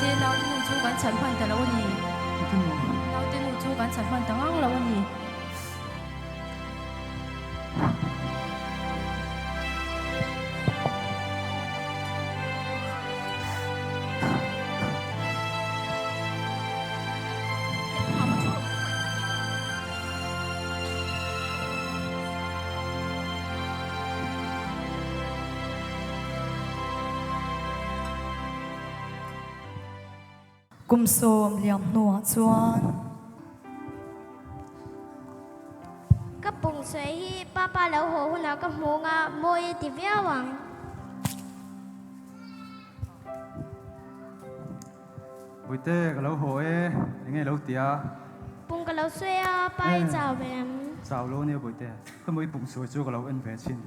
Mahse, naute nu chu kan chhan hman ta lo a ni. Naute nu chu kan chhan hman ta ngang lo a ni. Kum sawm liam hnuah chuan. Ka pung sawi hi papa lo haw hunah ka hmu anga mawi a ti viau ang. Puite ka lo haw e, enge lo tia? Pung ka lo sawi a, pa i chau em? Chau lo ania Puite, ka mui pung sawi chu ka lo en ve chin.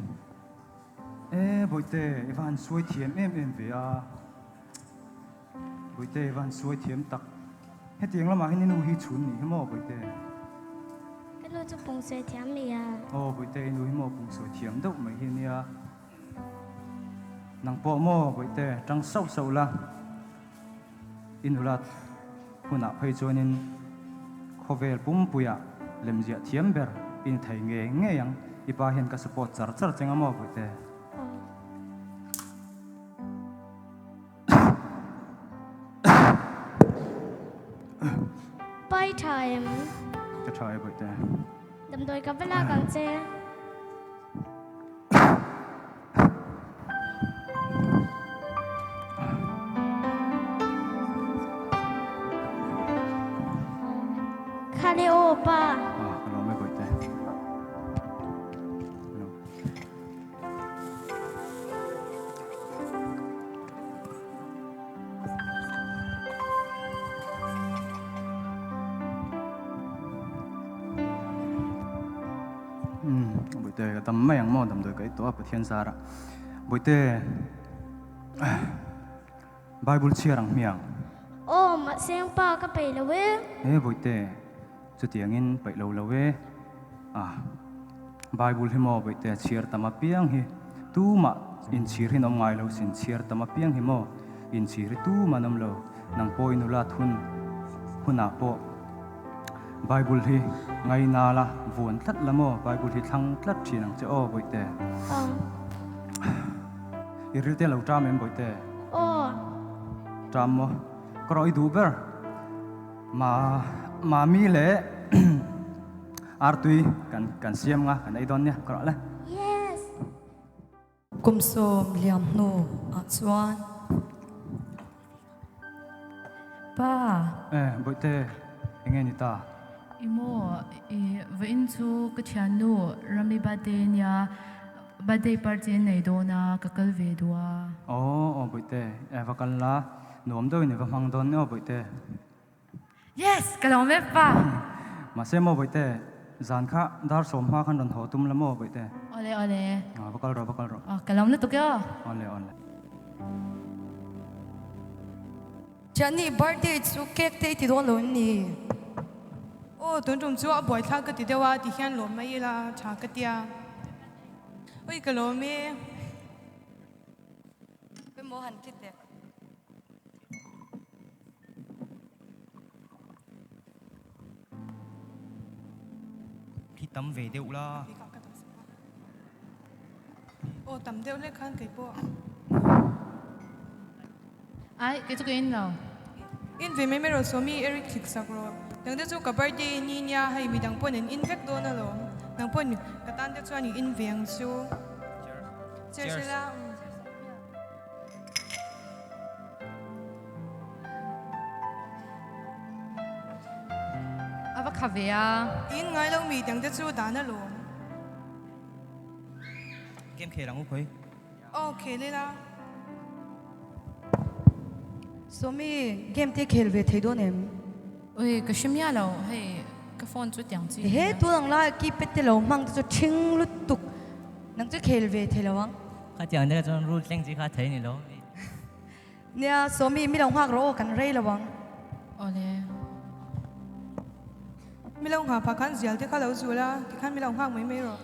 E Bawihte, i va han suai thiam em em ve a. Bawihte, i va han suai thiam tak. Hetiang lamah hian i nu hi chhun nih hi maw Bawihte? Ka nu chu pung sawi thiam ni a. Aw Bawihte, i nu hi maw pung sawi thiam deuh mai hi ania. Nang pawh maw Bawihte, tang sauh sauh la. I nulat hunah phei chuanin khawvel pumpuiah lemziah thiam ber i ni thei ngei ngei ang. I pa hian ka support char char che nga maw Bawihte? Pa i tha em? Ka tha e Bawihte. Damdawi ka va lak ang che. Khale aw pa. Ah, ka lawm e Bawihte. Bawihte ka dam mai ang maw damdawi ka ei tawh a Pathian zara Bawihte Bible chhiar ang hmiang. Aw mahse ang pa ka peih lo e. He Bawihte chutiangin peih lo lo e. Ah Bible hi maw Bawihte chhiar tam apiang hi tumah inchhir hi an awm ngai lo sin chhiar tam apiang hi maw inchhir hi tumah an awm lo nang pawh i nulat hun hunah pawh Bible hi ngaina la vuan tlat la maw Bible hi thlang tlat thin ang che aw Bawihte. I rilte lo ṭam em Bawihte? Aw. Ṭam maw? Ka rawh i duh ber. Ma Mami leh Artui kan kan siam nga kan ei dawn nia ka rawh le. Yes. Kum sawm liam hnu ah chuan. Pa. Eh Bawihte enge ni ta? I maw i vawiin chu ka thiannu Rami birthday nia birthday party an nei dawn a ka kal ve duh a. Aw aw Bawihte eh va kal la nuam deuhin i va hmang dawn nia aw Bawihte. Yes! Ka lo mep pa! Mahse maw Bawihte, zan kha dar sawm hma khan rawn haw tum la maw Bawihte? Awle awle. Va kal rawh, va kal rawh. Aw, ka lo lutuk e aw. Awle awle. Thianni, birthday chu cake te i ti dawn lo em ni? Aw, tun tum chu a buaithlak ka ti deuh a, ti hian lawm mai ila tha ka tia. Ui, ka lawm e. Emaw han ti teh. Khi tam ve deuh la. Aw tam deuh lek khan kei pawh. Ai kei chu ka in lo. In ve mai mai rawh Sawmi Eric thlik sak rawh. Nang te chu ka birthday ni nia hei midang pawn an in vek dawn alawm. Nang pawn ka tan te chuan i in ve ang chu. Cheers. Cheers ila. A va kha ve a. In ngai lo mi dang te chu dan a lawm. Game khel ang u khawi. Aw khel ila. Sawmi, game te khel ve thei dawn em? Ui, ka hre miah lo, hei ka phone chu tiang chi. He tun ang lai keypad te lo hmang te chu ṭhing lutuk, nang chu khel ve thei lo ang. Khatiang deuh chuan rul thleng chi kha thei ni lo mi. Nia, Sawmi, mi lo nghak rawh aw, kan rei lo ang. Awle. Mi lo nghah phah khan zial te kha lo zul a, tikhan mi lo nghak mai mai rawh.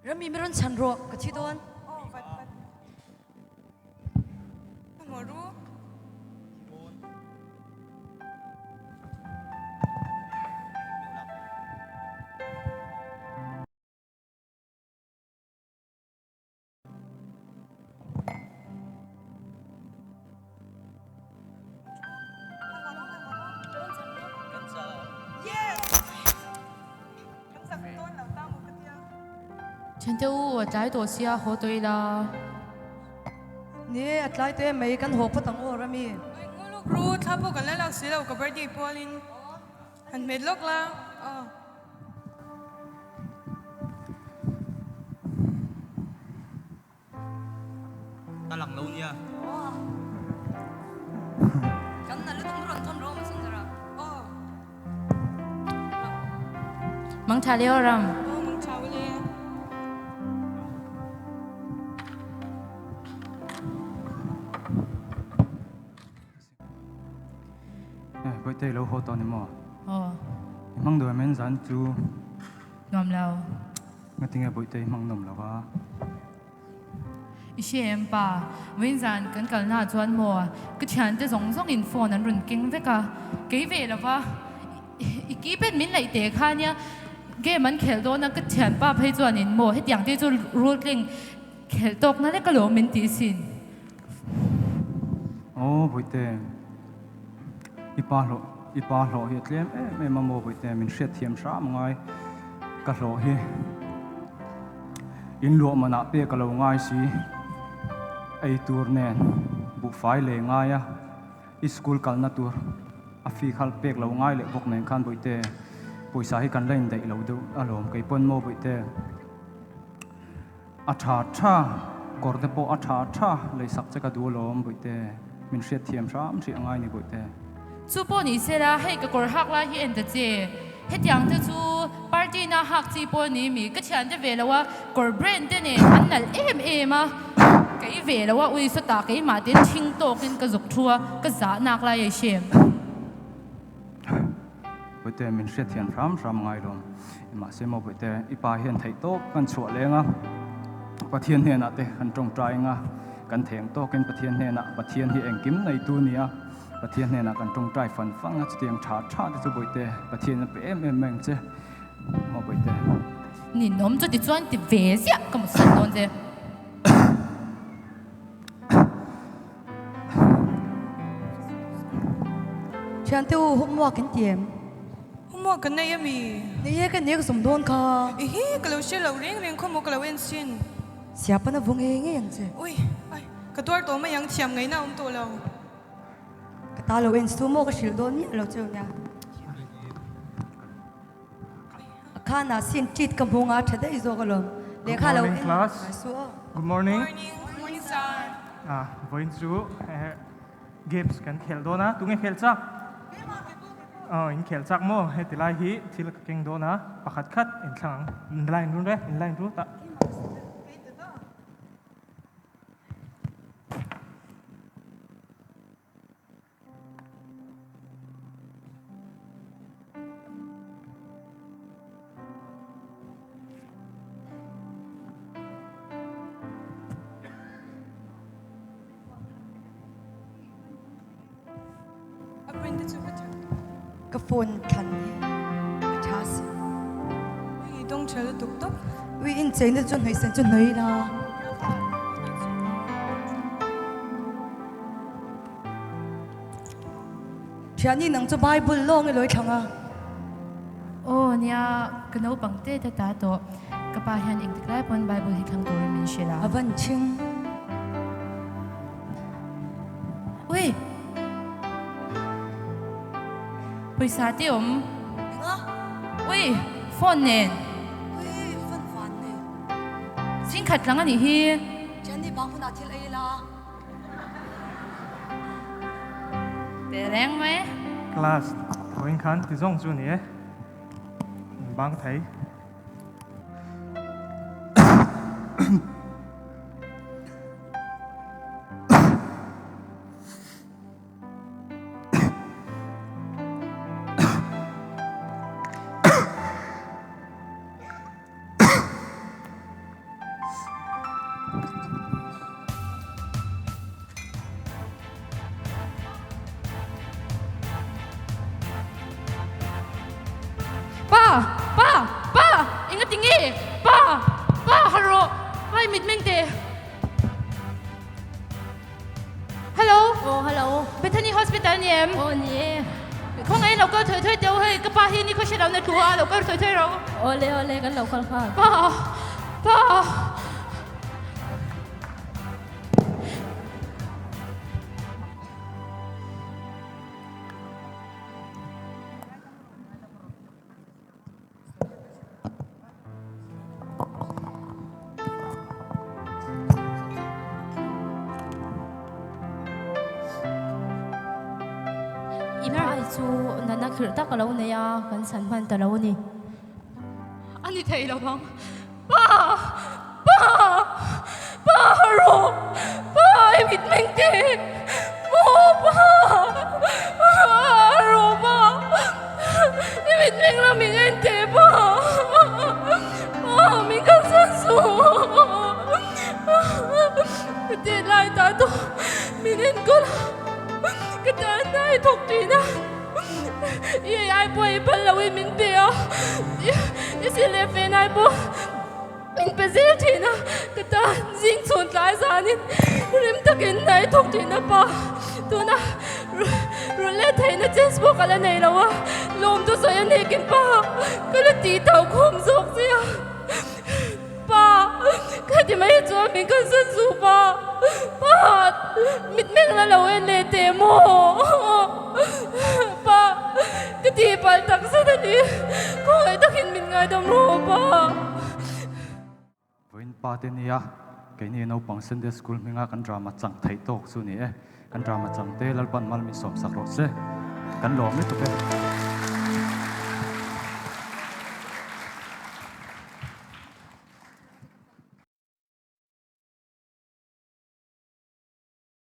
Rami, mi rawn chhan rawh, ka thi dawn. Aw, vat vat. Hmuh ru. Thiante u, a tlai tawh sia, haw tawh ila. Ni, a tlai tawh em mai, kan haw phawt ang aw Rami. Nguluk ru, thla pawh kan la lak si lo, ka birthday pualin han hmet lawk la. Aw. Ka lang lo nia. Kan na lutuk rawn thawn rawh messenger ah. Aw. Mang tha leo ram. Aw mang tha ule. Bawihte i lo haw tawh ni maw? Aw. I hmang duh em en zan chu? Nuam lo. Ngatinge Bawihte i hmang nuam lo a? I hre em pa? Vawiin zan kan kalna ah chuan maw ka thiante zawng zawng in phone an rawn keng vek a, kei ve lo va i keypad min laih teh kha nia game an khelh dawn a ka thianpa phei chuan in maw hetiang te chu rul tling khelh tawk na lek alawm min tih sin. Aw Bawihte, i pa hlawh i pa hlawh hi a tlem em em a maw Bawihte, min hriatthiam hram ngai ka hlawh hi in luah manah pek a lo ngai si, ei tur nen buhfai lei ngai a, i school kalna tur a fee kha pek lo ngai leh bawk nen khan Bawihte, pawisa hi kan la indaih lo deuh alawm kei pawn maw Bawihte. A tha tha, kawr te pawh a tha tha leisak che ka duh alawm Bawihte, min hriatthiam hram hrih angai ni Bawihte. Chu pawh ni sela, hei ka kawr hak lai hi en ta che, hetiang te chu party na hak chi pawh ni mi, ka thian te ve lo a, kawr brand te nen an nalh em em a, kei ve lo a ui sawtah keimah ten thing tawkin ka zuk thu a, ka zah nak lai a i hrem. Bawihte, min hriatthiam hram hram ngai lo. Mahse maw Bawihte, i pa hian theih tawp kan chhuah leng a, Pathian hnenah te kan tawngtai ang a, kan theng tawkin Pathian hnenah, Pathian hi engkim neitu nia, Pathian hnenah kan tawngtai fan fan a, chutiang tha tha te chu Bawihte, Pathian a pe em em mai ang che maw Bawihte. Ninawm chu tichuan ti ve ziah ka mutsan dawn che. Thiante u, homework in ti em? Homework kan nei ami? Nei e, ka nek zawm dawn kha. Ehe, ka lo hre lo reng reng khaw maw ka lo en sin. Siapan a vaw ngei ngei ang che. Ui, ai, ka tuar tawh mai ang, thiam ngaihna a awm tawh lo. Ka ta lo en su maw ka hrilh dawn miah lo cheu nia. A khanah sin treat ka hmu nga tha daih zawk alawm. Good Lehkha lo morning en class. ngai suh aw. Good morning. Morning, morning sir. Ah, vawiin chu games kan khel dawn a, tunge khel chak? Oh, in khel chak maw? Heti lai hi thil ka keng dawn a, pakhat khat in thlang ang. In line run re, in line ru tah. Ka phone thlan hi a tha si. Ui dawng tha lutuk tawp. Ui incheina chu hnawihsen chu hnawih la. Thiani nang chu Bible lawng i lawi thlang a. Aw nia, ka naupang te te ta tawh. Ka pa hian engtik lai pawn Bible hi thlang turin min hrilh a. A van chhing. Ui! Pawisa te awm. Enga? Ui! Phone nen. Ui! Phone van nei. Chhingkhat lang a nih hi. Thiani bang hunah thil ei la. Teh reng mai. Class vawiin khan ti zawng chu ni e. Bang thei. Bethany Hospital ni em? Aw ni e. Khawngaih lo kal thawi thawi teh u hei ka pa hi ni khaw hre lo na thu a lo kal thawi thawi ro. Awle awle kan lo kal nghal. Pa pa. I pai chu nana khirh tak a lo nei a, kan chhan hman ta lo a ni. A ni thei lo ang. Pa! Pa! Pa rawh! Pa i mitmeng te! Maw pa! Rawh pa! I mitmeng la min en teh pa! Pa min kalsan suh! Ka tet lai ta tawh min enkawl a, ka tan na i thawk thin a. I ei ai pawh ei phal loin min pe a, i sil leh fen ai pawh min pe zel thin a, ka tan zing chhun tlai zanin rim takin hna i thawk thin a pa, tuna rulh leh theihna chance pawh ka la nei lo a, lawm chu sawi a nekin pa ka la tih tho khum zawk che a. Pa, ka ti mai chuan min kalsan suh pa. Pa, mitmeng la lo en leh teh maw? Pa, ka tihpalh tak zet a ni. Khawngaih takin min ngaidam rawh pa. Vawiin pa te nia, keini naupang Sunday School hminga kan drama chang theih tawk chu ni e. Kan drama chang te Lalpan mal min sawmsak rawh se. Kan lawm lutuk e.